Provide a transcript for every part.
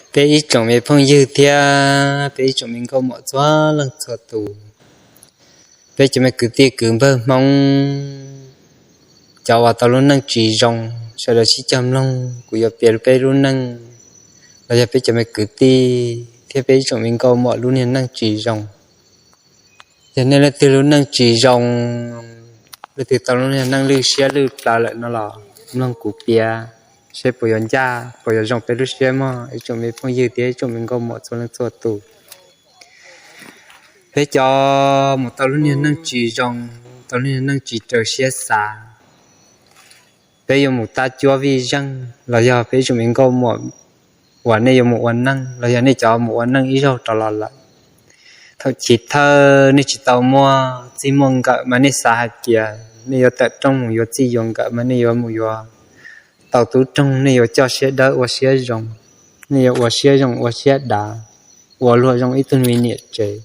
Peb ib tsoom me phooj ywg thiab peb ib tsoom me nkauj muam txhua leej txhua tus, peb cov me kwv tij kwv npawg Hmoob, cov uas tau lub neej tsis zoo, sawv daws sib cog mloog kuv yuav piav peb lub neej, los yog peb cov me kwv tij thiab peb ib tsoom me nkauj muam lub niag neej tsis zoo. Yog nej leej twg lub neej tsis zoo, leej twg tau lub niag neej lwj siab lwj plawv lawm no los mloog kuv piav, seb puas yuav ncaj puas yuav zoo peb lub siab mog ib tsoom me phooj ywg thiab ib tsoom me nkauj muam txhua leej txhua tus. Peb cov mus tau lub niag neej tsis zoo, tau lub niag neej tsis raws siab xav, peb yuav mus tab cuab vij zeej los yog peb ib tsoom me nkauj muam uas nej yuav mus ua neej los yog nej cov mus ua neej ib zaug rov los lawm, thaum chiv thawj nej tsis tau muaj txij muaj nkawm mas nej xav hais tias nej yuav tawm rooj mus yuav txij yuav nkawm mas nej yuav mus yuav tau tub roog, nej yuav coj siab dawb ua siab zoo, nej yuav ua siab zoo ua siab dav, ua luag zoo ib tug me niam tsev.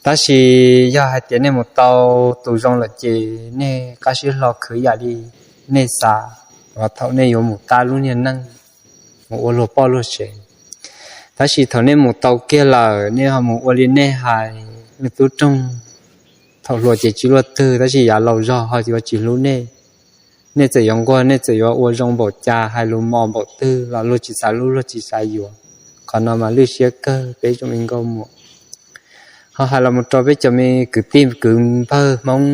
Tab sis yog hais tias nej mus tau tus zoo lawm ces nej qab siab hlo khwv yam li nej xav, thaum nej yuav mus tab lub niag neej, mus ua luag poj luag sev. Tab sis thaum nej mus tau kiag lawm nej ho mus ua li nej hais, nej tub roog thaum hluas ces tsis luaj twg tab sis yav laus zog ho yuav tsis hlub nej. Nej txawm yuav nquag nej txawm yuav ua zoo npaum cas hais lus mos npaum twg los luag tsis xav hlub luag tsis xav yuav. Qhov no mas lwj siab kawg peb ib tsoom me nkauj muam. Ho hais los mus rau peb cov me kwv tij kwv npawg Hmoob,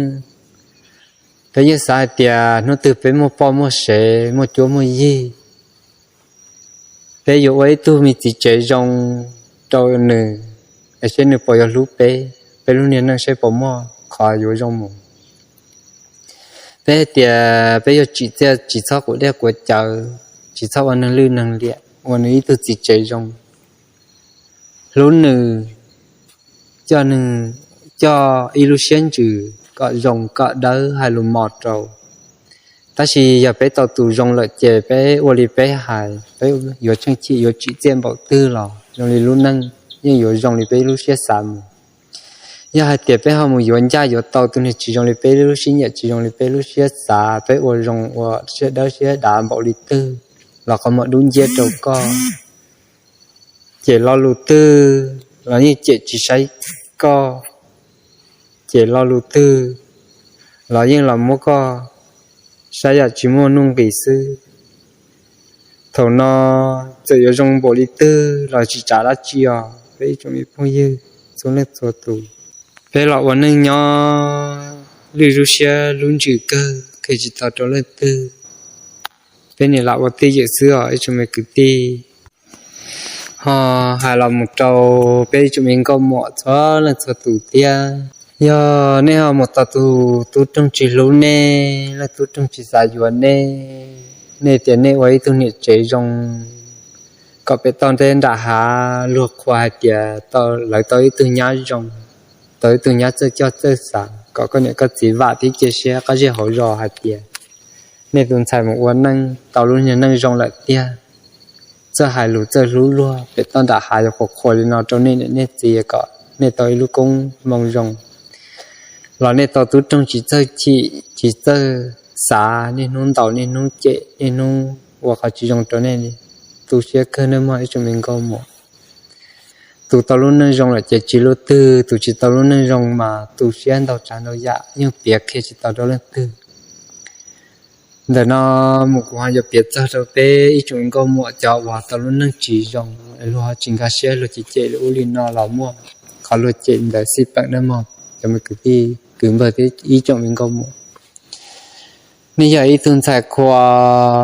peb yeej xav hais tias hnub twg peb muaj poj muaj sev muaj cuab muaj yig, peb yuav ua ib tug me txiv tsev zoo rau nws, es seb nws puas yuav hlub peb, peb lub niag neej seb puas muaj qhov yuav zoo mus. Peb hais tias peb yuav tsim txiaj tsis txhob quav dej quav cawv, tsis txhob ua neeg lwj neeg liam, ua nws ib tug txiv tsev zoo, hlub nws, coj nws, coj ib lub siab ntsws kom zoo kom dawb hais lus mos rau. Tab sis yog peb tau tus zoo lawm ces peb ua li peb hais, peb yuav tsheej chim yuav tsim txiaj npaum twg los zoo li lub neej yeej yuav zoo li peb lub siab xav mus. Yog hais tias peb ho mus yuav ncaj yuav tau tus niag tsis zoo li peb lub siab nyiam tsis zoo li peb lub siab xav, peb ua zoo ua siab dawb siab dav npaum li twg los qhov muag dub nciab rau koj, cem lo lus twg los yeej cem tsis saib koj, cem lo lus twg los yeej los muab koj saib yam tsis muaj nuj nqis xwb. Thaum no txawm yuav zoo npaum li twg los tsis tsav dab tsi os peb ib tsoom me phooj ywg txhua leej txhua tus. Peb los ua neej nyob lwj lub siab lub ntsws kawg, qhia tsis tau rau leej twg. Peb niam lam ua tij yawm xwb os ib tsoom me kwv tij. Ho hais los mus rau peb ib tsoom me nkauj muam txhua leej txhua tus thiab, yog nej ho mus tau tus tub roog tsis hlub nej, leej tub roog tsis xav yuav nej, nej tias nej ua ib tug niam tsev zoo kom pem toj nrab nram hav luag qhuas hais tias lawv tau ib tug nyab zoo, tau ib tug nyab txawj coj txawj xav, kom koj niam koj txiv vam thiab cia siab qab zej hauv zos hais tias nej tus ntxhais mus ua neej tau lub niag neej zoo lawm tiag. Txawj hais lus txawj hlub luag, pem toj nram hav yuav qhuas qhuas li no rau nej niam nej txiv kom nej tau ib lub koob moo zoo, los nej tau tub roog tsis txawj chim tsis txawj xav, niaj hnub ntaus niaj hnub cem niaj hnub ua qhov tsis zoo rau nej, tu siab kawg nawb mog ib tsoom me nkauj muam. Tus tau lub neej zoo lawm ces tsis luaj twg, tus tsis tau lub neej zoo mas tu siab ntau tsav ntau yam yeej piav qhia tsis tau rau leej twg. Ntawm no mus kuv ho yuav piav txog rau peb ib tsoom me nkauj muam cov uas tau lub neej tsis zoo, luag ho tsis nkag siab luag cem cem li ub li no los muaj, qhov luag cem ntawd xij peem nawb mog cov me kwv tij kwv npawg thiab ib tsoom me nkauj muam. Nej yog ib tug ntxhais qhua,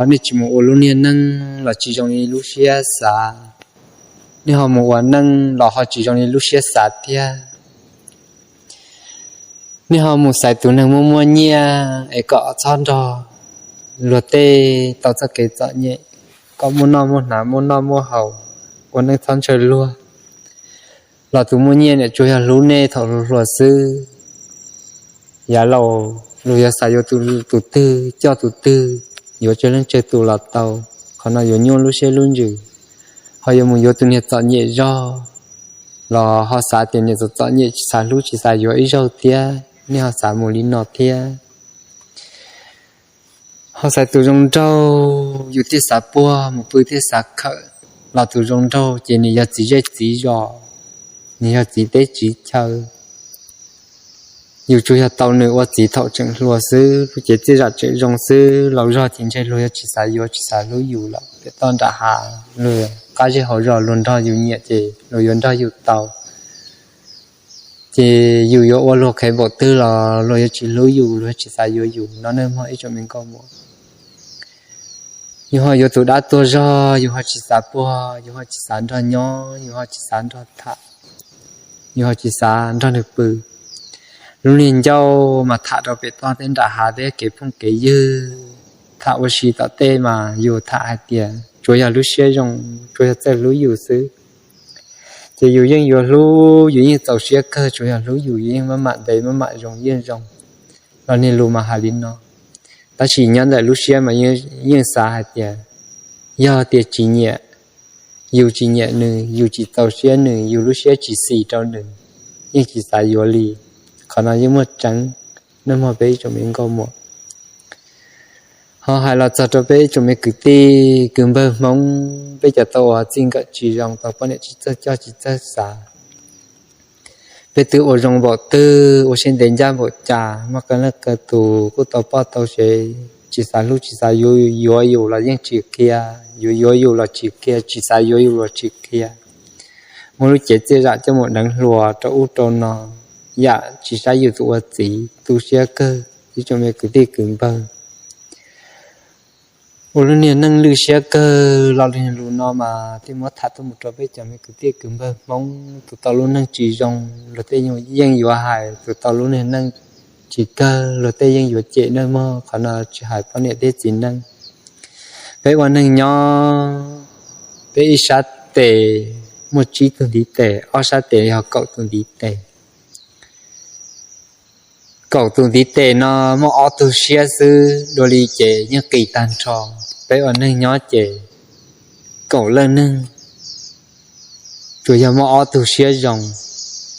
nej tsis mus ua lub niag neej los tsis zoo li lub siab xav, nej ho mus ua neej los ho tsis zoo li lub siab xav thiab. Nej ho mus xaiv tus neeg muaj muaj nyiaj es kom txhob nrog luag tej tau txoj kev txom nyem, kom muaj noj muaj hnav muaj noj muaj haus, ua neej txhob ntshaw luag. Los tus muaj nyiaj niam tsuas yog hlub nej thaum hluas hluas xwb, yav laus luag yuav xav yuav tus twg coj tus twg, yuav tsawg leej tsawg tus los tau, qhov no yuav nyuaj lub siab lub ntsws. Ho yuav mus yuav tus niag txom nyem zog los ho xav tias niag txom txom nyem tsis xav hlub tsis xav yuav ib zaug thiab, nej ho xav mus li no thiab. Ho xaiv tus zoo nraug yus thiaj xav puag, mus pw thiaj xav khawm, los tus zoo nraug ces nws yog txiv zej txiv zos, nws yog txiv teb txiv chaw. Yus tsuas yog tau nws ua txiv thaum tseem hluas xwb, lub cev txiaj zam tseem zoo xwb, laus zog ces ntshe luag yuav tsis xav yuav tsis xav hlub yus lawm. Pem toj nram hav luag qab zej hauv zos luag nrog yus nyiam ces luag yuav nrog yus tau. Ces yus yuav ua luag qhev npaum twg los luag yuav tsis hlub yus, luag yuav tsis xav yuav yus no nawb mog ib tsoom me nkauj muam. Yus ho yuav tus dab tuag zog, yus ho tsis xav puag, yus ho tsis xav nrog nyob, yus ho tsis xav nrog tham, yus ho tsis xav nrog nws pw. Lub niag ncauj mas tham rau pem toj thiab nram hav thiab kev phooj kev ywg, tham ua si tom tej mas yus tham hais tias tsuas yog lub siab zoo, tsuas yog txawj hlub yus xwb. Ces yus yeej yuav hlub, yus yeej txaus siab kawg, tsuas yog hlub yus, yus yeej maj mam ntev maj mam zoo yeej zoo. Los niag lus mas hais li no, tab sis nyob ntawm lub siab mas yeej xav hais tias yog tias tsis nyiam, yus tsis nyiam nws, yus tsis txaus siab nws, yus lub siab tsis xis rau nws, yeej tsis xav yuav li. Qhov no yeej muaj tseeb nawb mog peb ib tsoom me nkauj muam. Ho hais los txog rau peb ib tsoom me kwv tij kwv npawg Hmoob, peb cov tau ua txij nkawm tsis zoo, tau poj niam tsis txawj coj tsis txawj xav, peb twb ua zoo npaum twg, ua siab ntev ncaj npaum cas, muaj qee leej qee tus kuj tau poj tau sev, tsis xav hlub tsis xav yuav, yuav yus los yeej tsis qhia, yuav yuav yus los tsis qhia, tsis xav yuav yus los tsis qhia. Muaj lub cev txiaj zam coj mus deev hluas rau ub rau no, yam tsis saib yus tus ua txiv, tu siab kawg ib tsoom me kwv tij kwv npawg. Ua lub niag neej lwj siab kawg los lus no mas thiaj muab tham tuaj mus rau peb cov me kwv tij kwv npawg Hmoob, tus tau lub neej tsis zoo, luag tej yeej yuav hais, tus tau lub niag neej tsis kawg, luag tej yeej yuav cem nawb mog. Qhov no tsis hais poj niam thiab txiv neej. Peb ua neeg nyob, peb ib sab tes muaj tsib tug ntiv tes, ob sab tes yog kaum tus ntiv tes. Kaum tus ntiv tes no muaj ob tug siab xwb, dua li ces yeej qis tag nrho. Peb ua neeg nyob ces kaum leej neeg tsuas yog muaj ob tug siab zoo,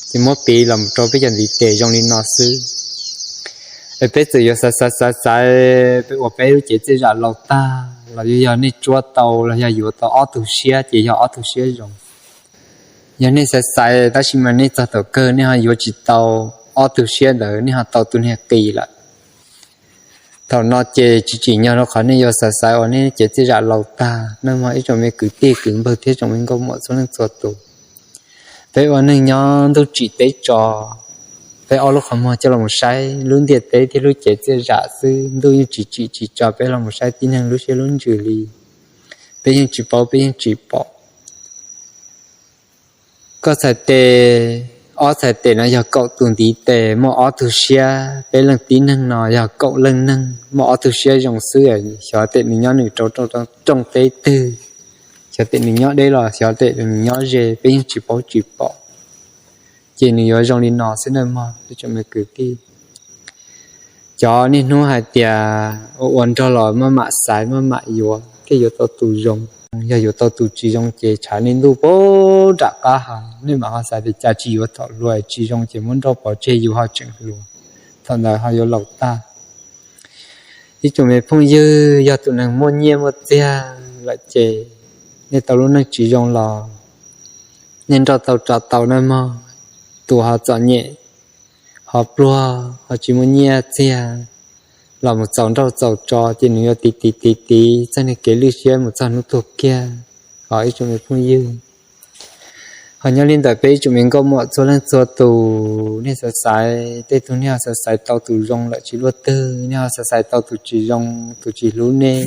ces muab piv los rau peb cov ntiv tes zoo li no xwb. Es peb txawm yuav xav xav xav xav, peb ua peb lub cev txiaj zam laus tag los yuav yog nej tsuab tau los yog yuav tau ob tug siab ces yog ob tug siab zoo. Yog nej xav xaiv tab sis mas nej txog thaum kawg nej ho yuav tsis tau ob tug siab ntawd, nej ho tau tus niag qis lawm. Thaum no ces tsis tsim nyog rau qhov nej yuav xav xaiv ua nej cev txiaj zam laus tag nawb mog ib tsoom me kwv tij kwv npawg thiab tsoom me nkauj muam txhua leej txhua tus. Peb ua neeg nyob ntuj tsim teb tso, peb ob lub qhov muag coj los saib lub ntiaj teb thiab lub cev txiaj zam xwb, ntuj yeej tsis tsim tsis tso peb los mus saib tib neeg lub siab lub ntsws li. Peb yeej tsis paub, peb yeej tsis pom. Koj txhais tes, ob txhais tes no yog kaum tus ntiv tes muaj ob tug siab, peb leej tib neeg no yog kaum leej neeg muaj ob tug siab zoo xwb, xyov tes nws nyob nws rau rooj teb twg, xyov tes nws nyob deb los xyov tes nws nyob ze, peb yeej tsis paub tsis pom. Ces nws yuav zoo li no xwb nawb mog ib tsoom me kwv tij. Cov niaj hnub hais tias ua ua nrog los maj mam xaiv maj mam yuav thiaj yuav tau tus zoo, yog yuav tau tus tsis zoo ces tshav nej ntuj puag nram qab ha, nej mam ho xav tias cas tsis yuav thaum hluas, tsis zoo ces muab nrauj pov tseg yus ho tseem hluas, thaum ntawd ho yuav laus tag. Ib tsoom me phooj ywg, yog tus neeg muaj nyiaj muaj txiag lawm ces nej tau lub neej tsis zoo los nej nrauj tau tso tau nawb mog. Tus ho txom nyem, ho pluag, ho tsis muaj nyiaj txiag los mus txaus nrauj txaus tso ces nws yuav tiv tiv tiv tiv txog niag kev lwj siab mus txog hnub tuag kiag os ib tsoom me phooj ywg. Ho nyob li ntawm peb ib tsoom me nkauj muam txhua leej txhua tus, nej xav xaiv, tej tug nej ho xav xaiv tau tus zoo lawm tsis luaj twg, nej ho xav xaiv tau tus tsis zoo, tus tsis hlub nej,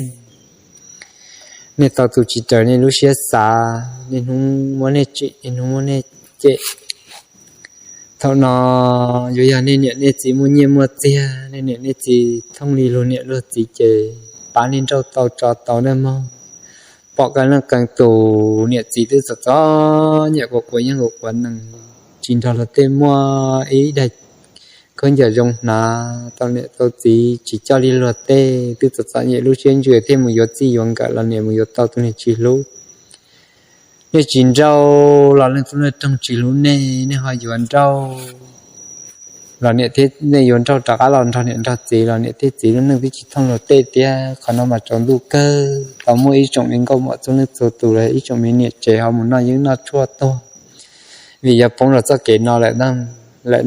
nej tau tus tsis raws nej lub siab xav, niaj hnub muab nej tsim, niaj hnub muab nej cem. Thaum no yuav yog nej niam nej txiv muaj nyiaj muaj txiag, nej niam nej txiv thooj li luag niam luag txiv ces pab nej nrauj tau tso tau nawb mog. Pom qee leej qee tus niam txiv twb txom txom nyem quav quav yeeb quav quav nees, tsis nrog luag tej muaj ib daig khaub ncaws zoo hnav, tau niam tau txiv tsis coj li luag tej, twb txom txom nyem lub siab ntsws thiaj mus yuav txij yuav nkawm los niam mus yuav tau tus niag tsis hlub. Nej tsis nrauj los leej tub leej roog tsis hlub nej, nej ho yuav nrauj los niam thiab nej yuav nrauj rov qab los nrog niam nrog txiv los niam thiab txiv lub neej twb tsis thooj luag tej thiab. Qhov no mas tsaus ntuj kawg, tau muaj ib tsoom me nkauj muam txhua leej txhua tus los ib tsoom me niam tsev ho mus noj yeeb noj tshuaj tuag, vim yog poob rau txoj kev no lawm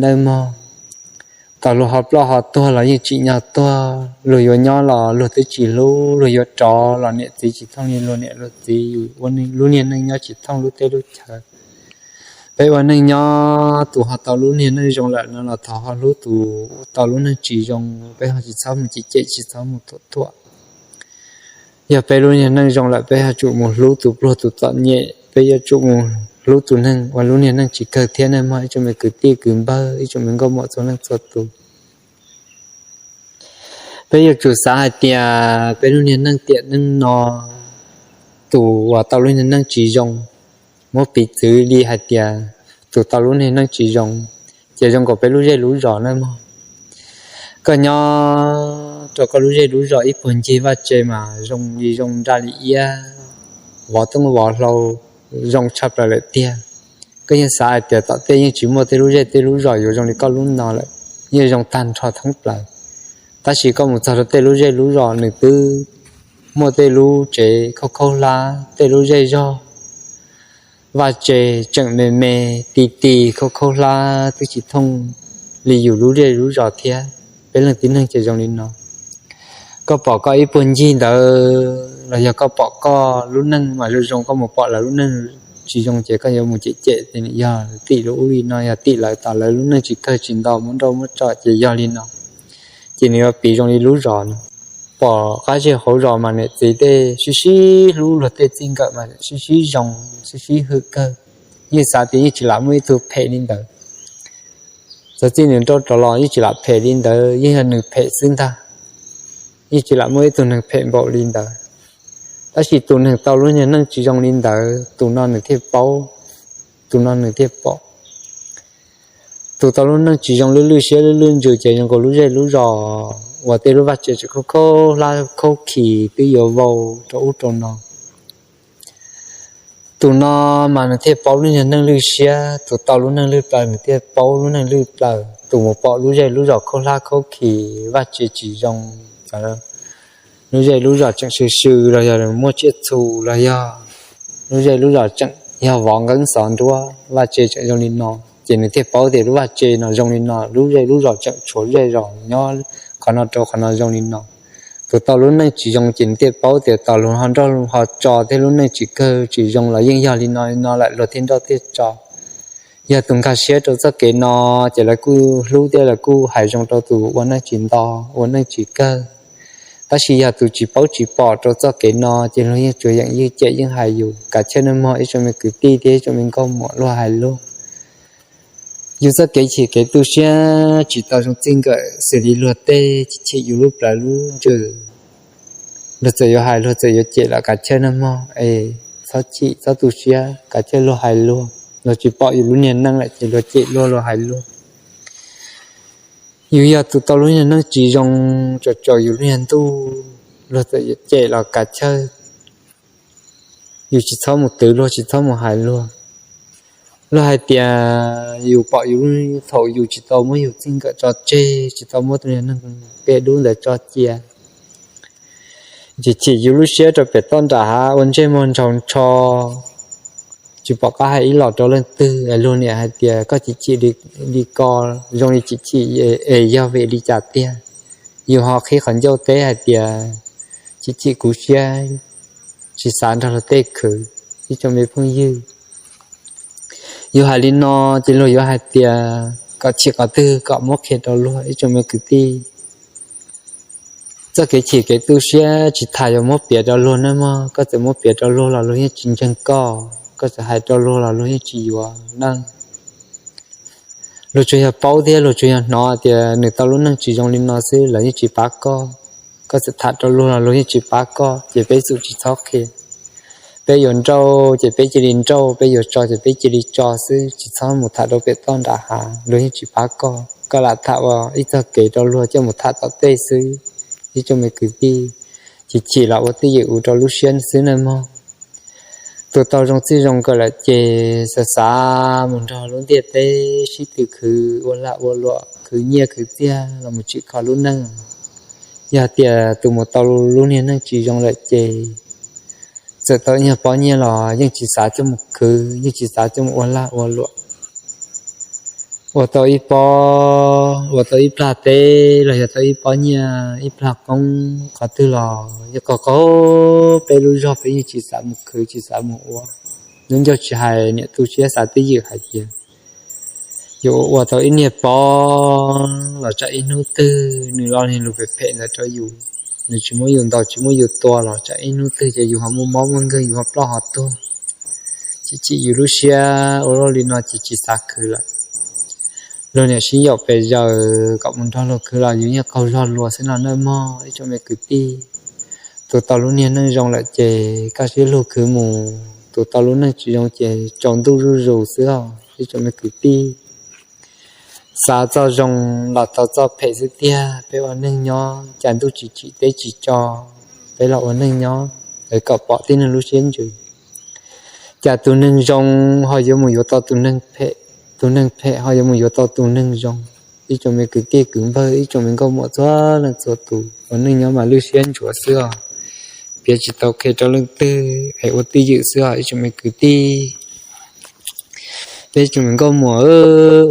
nawb mog. Tau luag ho ploj ho tuag los yeej tsim nyog tuag, luag yuav nyob los luag twb tsis hlub, luag yuav rov los niam txiv tsis thooj li luag niam luag txiv, yus ua lub niag neej nyob tsis thooj lub teb lub chaw. Peb ua neej nyob tus ho tau lub niag neej zoo lawm no los thov ho hlub tus tau lub neej tsis zoo, peb ho tsis txhob mus cem cem tsis txhob mus thuam thuam. Yog peb lub niag neej zoo lawm peb yuav tsum mus hlub tus pluag tus txom nyem, peb yuav tsum mus hlub tus neeg uas lub niag neej tsis kawg thiab nawb mog ib tsoom me kwv tij kwv npawg ib tsoom me nkauj muam txhua leej txhua tus. Peb yuav tsum xav hais tias peb lub niag neej tiam neej no, tus uas tau lub niag neej tsis zoo, muab piv txwv li hais tias tus tau lub niag neej tsis zoo, ces zoo nkaus peb lub zej lub zos nawb mog. Koj nyob rau koj lub zej lub zos ib puag ncig vaj tse mas zoo li zoo nra li iab, vov tooj vov hlau zoo tshaj plaws lawm tiag. Koj yeej xav hais tias tom tej yeej tsis muaj tej lub zej tej lub zos yuav zoo li koj lub no lawm, yeej zoo tag nrho thoob plaws. Tab sis koj mus txog rau tej lub zej lub zos nws twb muaj tej lub tsev khaub khaub hlab, tej lub zej zog vaj tse tseem me me ti ti khaub khaub hlab twb tsis thooj li yus lub zej lub zos thiab. Peb leej tib neeg ces zoo li no. Koj pom koj ib puag ncig ntawd los yog koj pom koj lub neej mas zoo zoo, koj mus pom lawv lub neej tsis zoo ces koj yuav mus cem cem tias yog tim lub ub li no, yog tim lawv tas lawv lub neej tsis kawg tsis ntau muab nrauj muab tso ces yog li no. Ces nws yuav piv zoo li lub zos no. Pom qab zej hauv zos mas niam txiv tej sib sib hlub, luag tej txij nkawm mas sib sib zoo, sib sib hwm kawg. Yeej xav tias yeej tsis lam muaj ib tug phem li ntawd. Txawm txij nws nrauj rov los yeej tsis lam phem li ntawd, yeej yog nws phem xwb ntag. Yeej tsis lam muaj ib tug neeg phem npaum li ntawd. Tab sis tus neeg tau lub niag neej tsis zoo li ntawd, tus no nws thiaj paub, tus no nws thiaj pom. Tus tau lub neej tsis zoo lwj lwj siab lwj lwj ntsws ces zoo nkaus lub zej lub zos uas tej lub vaj tse tseem khaub khaub hlab khaub khis twb yuav vau rau ub rau no. Tus no mas nws thiaj paub lub niag neej lwj siab, tus tau lub neej lwj plaws nws thiaj paub lub neej lwj plaws, tus mus pom lub zej lub zos khaub hlab khaub khis vaj tse tsis zoo, lub zej lub zos tseem swm swm los yog muaj tsiaj txhu los yog lub zej lub zos tseem yog vov nqeeb xov nruab, vaj tse tseem zoo li no, ces nws thiaj paub tias lub vaj tse no zoo li no, lub zej lub zos tseem tshuav zej zos nyob qhov no rau qhov no zoo li no. Tus tau lub neej tsis zoo ces nws thiaj paub tias tas luag ho nrauj ho tso thiab lub neej tsis kawg tsis zoo los yeej yog li no li no lawm luag thiaj nrauj thiaj tso. Yog tus nkag siab rau txoj kev no ces lawv kuj hlub thiab lawv kuj hais zoo rau tus ua neej tsis nto, ua neej tsis kawg. Tab sis yog tus tsis paub tsis pom rau txoj kev no ces luag yeej tsuas yeem ywj cem ywj hais yus. Kav chawj nawb mog ib tsoom me kwv tij thiab ib tsoom me nkauj muam, luag hais luag, yus txoj kev chim kev tu siab tsis tau zoo txij nkawm xws li luag tej, chim chim yus lub plawv lub ntsws. Luag txawm yuav hais luag txawm yuav cem los kav chawj nawb mog es txhob chim txhob tu siab, kav chawj luag hais luag. Luag tsis pom yus lub niag neej lawm ces luag cem luag luag hais luag. Yus yog tus tau lub niag neej tsis zoo, tsaus tsaus yus lub niag ntuj, luag txawm yuav cem los kav chawj, yus tsis txhob mus twv luag tsis txhob mus hais luag. Luag hais tias yus pom yus lub, thaum yus tsis tau muab yus txij nkawm tso tseg, tsis tau muab tus niag neeg pem dub ntawd tso cia, chim chim yus lub siab rau pem toj nram hav ua ntsej muag ntshaus ntsho, tsis pom qab hais ib los rau leej twg. Luag niam hais tias koj chim chim li ko zoo li chim chim es yog vim li cas tiag? Yus ho qhib qhov ncauj teb hais tias chim chim kuv siab tsis xav nrog luag tej khwv. Ib tsoom me phooj ywg, yus hais li no ces luag yuav hais tias kom chim qhov twg kom muab qhia rau luag. Ib tsoom me kwv tij, txoj kev chim kev tu siab tsis tas yuav muab piav rau luag nawb mog. Koj txawm muab piav rau luag los luag yeej tsis ntseeg koj, koj txawm hais rau luag los luag yeej tsis yuav nawb. Luag tsuas yog paub thiab luag tsuas yog hnov tias nws tau lub neej tsis zoo li no xwb, lawv yeej tsis pab koj. Koj txawm tham rau luag los luag yeej tsis pab koj, ces peb xum tsis txhob qhia. Peb yuav nrauj ces peb cia li nrauj, peb yuav tso ces peb cia li tso xwb, tsis txhob mus tham rau pem toj nram hav, luag yeej tsis pab koj. Koj lam tham ua ib txoj kev rau luag coj mus tham tom tej xwb. Ib tsoom me kwv tij, chim chim los ua twj ywm ua rau lub siab xwb nawb mog. tus tau zoo txiv zoo nkawm lawm ces xav xav mus nrog lub ntiaj teb sib tw khwv ua lag ua luam, khwv nyiaj khwv txiaj los mus tsim kho lub neej. Yog tias tus mus tau lub niag neej tsis zoo lawm ces txawm tau ib nyuag pob nyiaj los yeej tsis xav coj mus khwv, yeej tsis xav coj mus ua lag ua luam. Ua tau ib pob, ua tau ib plag teb los yog tau ib pob nyiaj ib plag koob qhov twg los yog qaug qaug peb lub zog peb yeej tsis xav mus khwv tsis xav mus ua. Lub ncauj tsis hais niam tu siab xav twj ywm hais tias yus ua tau ib niag pob los tsam ib hnub twg nws los niag lus phem phem ntawd rau yus, nws tsis muab yus ntaus tsis muab yus tua los tsam ib hnub twg ces yus ho muaj mob muaj nkeeg yus ho ploj ho tuag. Ces chim yus lub siab ua luaj li no ces tsis xav khwv lawm. Luag niam sib yaum pes zaws kom mus nrog luag khwv los yus yeej qaug zog luag xwb no nawb mog ib tsoom me kwv tij. Tus tau lub niag neej zoo lawm ces koj sib lug khwv mus, tus tau lub neej tsis zoo ces tsaus ntuj zuj zus xwb os ib tsoom me kwv tij. Xav txoj zoo los tau txoj phem xwb tiag, peb ua neej nyob cas ntuj tsis tsim teb tsis tso, peb los ua neej nyob es kom pom tib neeg lub siab ntsws. Cas tus neeg zoo ho yuav mus yuav tau tus neeg phem, tus neeg phem ho yuav mus yuav tau tus neeg zoo. Ib tsoom me kwv tij kwv npawg ib tsoom me nkauj muam txhua leej txhua tus, ua neej nyob mas lub siab ntsuav xwb os, piav tsis tau qhia rau leej twg es ua twj ywm xwb os ib tsoom me kwv tij. Peb tsoom me nkauj muam,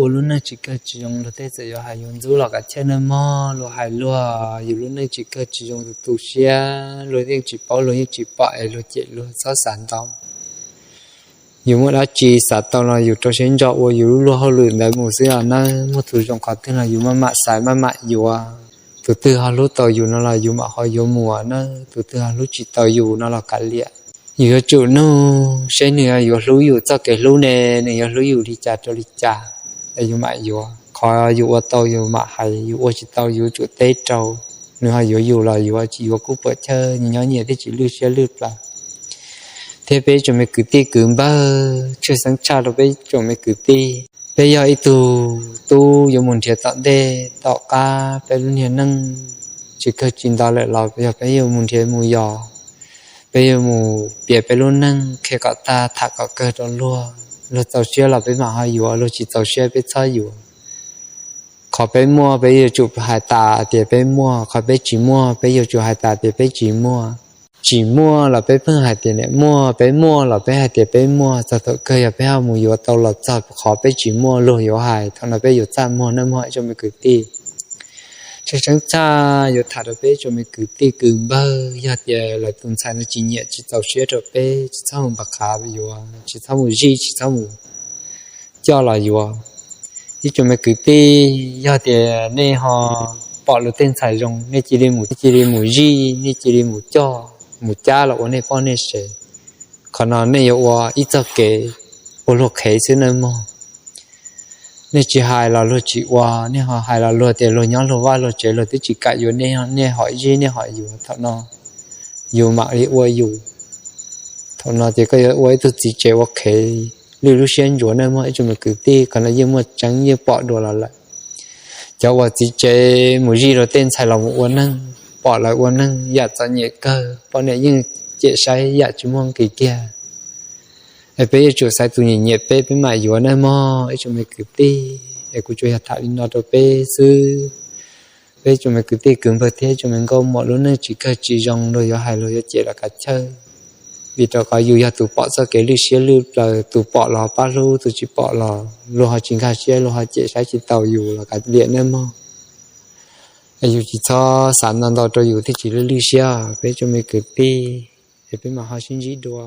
ua lub neej tsis kawg tsis zoo luag tej txawm yuav hais yuav ntxub los kav chawj nawb mog, luag hais luag yus lub neej tsis kawg tsis zoo tu siab, luag yeej tsis paub luag yeej tsis pom es luag cem luag txhob xav ntau. Yus muaj dab tsi xav tau no yus rau siab ntso ua yus lub luag hauj lwm ntawd mus xwb os nawb, muaj tus zoo qhov twg no yus maj mam xaiv maj mam yuav. Tus twg ho hlub tau yus no los yus mam ho yuav mus nawb, tus twg ho hlub tsis tau yus no los kav liam. Yus yuav tsum nug seb nws yuav hlub yus txoj kev hlub ne, nws yuav hlub yus li cas rau li cas, es yus mam yuav. Qhov yus ua tau yus mam hais, yus ua tsis tau yus yuav tsum teb rau. Nws ho yuav yus los yuav tsis yuav kuj puam chawj, nyias nyob nyias thiaj tsis lwj siab lwj plaws. Thiab peb tsoom me kwv tij kwv npawg, tshwj xeeb tshaj rau peb tsoom me kwv tij, peb yog ib tug tub yuav mus nrhiav tom ntej tom qab peb lub niag neej tsis kawg tsis ntau lawm los yog peb yuav mus nrhiav mus yos, peb yuav mus piav peb lub neej qhia kom tag tham kom kawg rau luag. Luag txaus siab los peb mam ho yuav, luag tsis txaus siab peb txhob yuav. Qhov peb muaj peb yuav tsum hais tas tias peb muaj, qhov peb tsis muaj peb yuav tsum hais tas tias peb tsis muaj. Tsis muaj los peb pheej hais tias niam muaj, peb muaj los peb hais tias peb muaj, txog thaum kawg yog peb ho mus yuav tau los txog qhov peb tsis muaj luag yuav hais, thaum no peb yuav txaj muag nawb mog ib tsoom me kwv tij. Tshwj xeeb tshaj yuav tham rau peb tsoom me kwv tij kwv npawg, yog tias lawv tus ntxhais no tsis nyiam tsis txaus siab rau peb, tsis txhob mus npam qhav yuav, tsis txhob mus zij, tsis txhob mus coj los yuav. Ib tsoom me kwv tij, yog tias nej ho pom luag tej ntxhais zoo, nej cia li mus, cia li mus zij, nej cia li mus coj, mus cab los ua nej poj nej sev. Qhov no nej yuav ua ib txoj kev ua luag qhev xwb nawb mog. Nej tsis hais los luag tsis ua, nej ho hais los luag tias luag nyob luag vaj luag tsev luag twb tsis kam yuav nej, nej hom zij nej hom yuav, thaum no yus mam li ua yus. Thaum no ces koj yuav ua ib tug txiv tsev ua qhev, lwj lub siab ntsuav nawb mog ib tsoom me kwv tij, qhov no yeej muaj tseeb yeej pom dua los lawm. Cov uas txiv tsev mus zij luag tej ntxhais los mus ua neej, pom lawv ua neej yam txom nyem kawg, poj niam yeej cem saib yam tsis muaj nqis kiag. Es peb yuav tsum xaiv tus nyiam nyiam peb, peb mam yuav nawb mog ib tsoom me kwv tij. Es kuv tsuas yog tham li no rau peb xwb. Peb tsoom me kwv tij kwv npawg thiab tsoom me nkauj muam, lub neej tsis kawg tsis zoo luag yuav hais luag yuav cem los kav chawj, vim rau qhov yus yog tus pom txoj kev lwj siab lwj plaws, tus pom los pab hlub, tus tsis pom los luag ho tsis nkag siab, luag ho cem saib tsis taus yus los kav liam nawb mog. Es yus tsis txhob xav ntau ntau rau yus thiaj tsis lwj lwj siab peb tsoom me kwv tij. Es peb mam ho sib ntsib dua.